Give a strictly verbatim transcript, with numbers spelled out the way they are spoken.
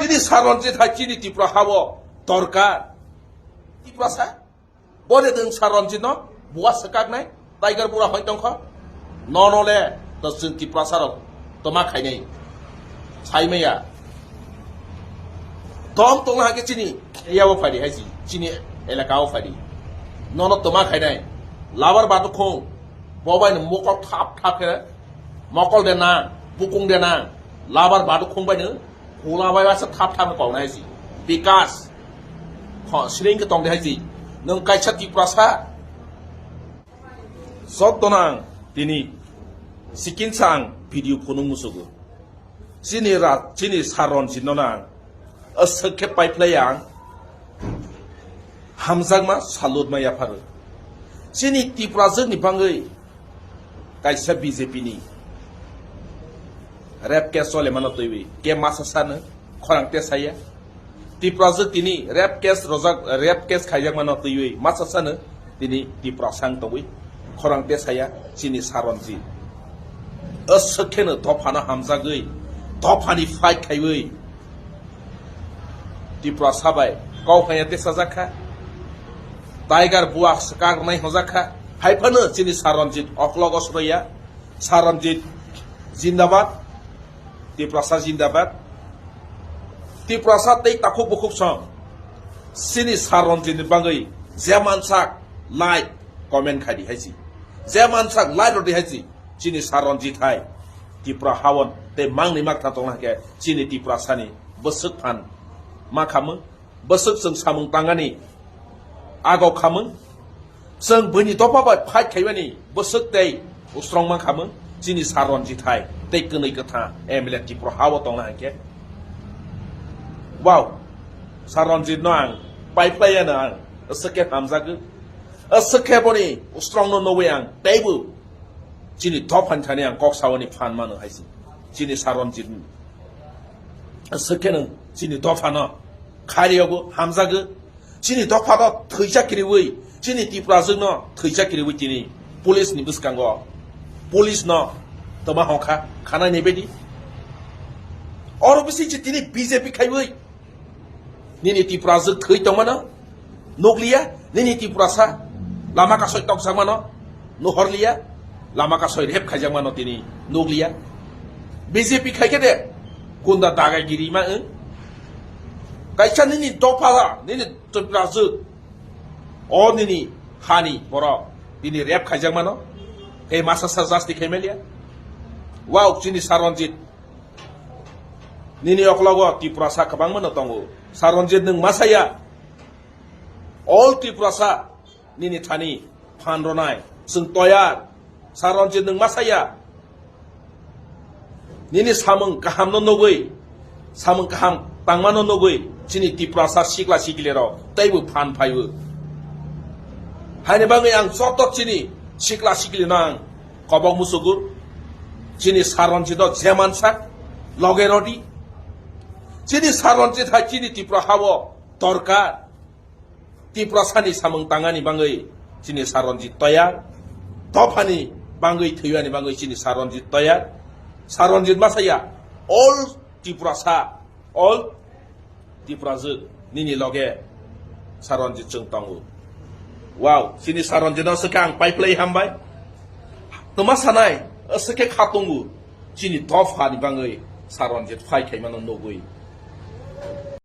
Chini Saranjit hai chini Tripura hao dorkar. Tiprasa. Bode deng Saranjit no buwa swkaknai. Tiger bura hoi tongkho. Nono le to chwng Tiprasa rok toma khainai. Saimaya. Tom tongna hake chini area o phaidi hai si. Chini elaka o phaidi. Nono toma khainai. Labar batu khong. Bobai no mokol thap thap khe. Mokol de na. Bukung de na. Labar batu khong bai no. Hula bai wasa thap thap kok nai si. Bikas. Ho, siring ke tong de hai si. Nung kaisa Tiprasa. Sot tonang tini. Sikin sang video phunung musugo. Chini ra, chini Saranjit no nang. Aswk khe pai phlai ang. Hamjakma salutma yapharo. Chini Tiprajwk ni bangwi kaisa B J P ni rape case chole mano twiwi ke masa sano khorang te saya. Tiprajwk tini rape case rojak, rape case khaijak mano twiwi masa sano tini Tiprasa wng tongwi khorang te saya chini Saranjit. Aswk kheno dophano hamjagwi dophani fight khaiwi Tiprasa bai kok haya tesajak kha. Tiger buwa swkak rwnai hwnjak kha. Hai phano chini Saranjit oklogo swrwya. Saranjit jindabad. Tiprasa jindabad. Tiprasa tei takhuk bukhuk song. Chini Saranjit ni bagwi je mansak like comment khai di hai si. Je mansak like rw di hai si. Chini Saranjit hai Tipra hawan tei mangni makthang tongna hwnkhe chini Tiprasani bwswk phan ma khamung, bwswk chwng samung tangani agok khamung, chwng buini dopha bai fight khaimani bwswk tei ustrong ma khamung chini Saranjit hai tei kwnwi kwtha M L A Tipra hawo tongna hwnkhe. Wow, Saranjit no ang pai phlai ya no ang aswk khe hamjagwi, aswk khe boni ustrong no nugwi ang teibo chini dophani thani ang kok sawani phan mano hai si. Chini Saranjit ni. Aswk khe nwng chini dophano khariyogo hamjago. Chini dophano thwijak kiriwi, chini Tiprajwkno thwijak kiriwi tini police ni bwskango. Police no toma hokha, khanani bedi. Oro bising si tini B J P khaiwi. Nini Tiprajwk thwi tongmano nukliya, nini Tiprasa lama kasoi tokjakmano nuhorliya, lama kasoi rep khaijakmano tini nukliya. B J P khaikhe de gunda dagagiri ma wng. Kaisa nini dopha, nini Tiprajwk, o nini hani borok tini rep khaijakmano, tei masa sa jasti khaimaliya. Wow, chini Saranjit. Nini oklogo Tiprasa kwbangma no tongo. Saranjit nwng ma saya. All Tiprasa nini thani phan rwnai. Chwng toyar. Saranjit nwng ma saya. Nini samung kaham no nugwi. Samung kaham tangma no nugwi. Chini Tiprasa sikla sikli rok teibo phan phaibo. Haini bagwi ang joto chini sikla sikli no ang kobok musugo, chini Saranjit no je mansak loge rodi. Chini Saranjit hai chini Tripura hao dorkar. Tiprasani samung tangani bagwi chini Saranjit toyar. Dophani bagwi thwiyani bagwi chini Saranjit toyar. Saranjit ma saya all Tiprasa, all Tiprajwk nini loge Saranjit chwng tongo. Wow, chini Saranjit no swkhe ang pai phlai hambai. Tuma sanai, swkhe kha tongo. Chini dophani bagwi Saranjit fight khaimano nugwi.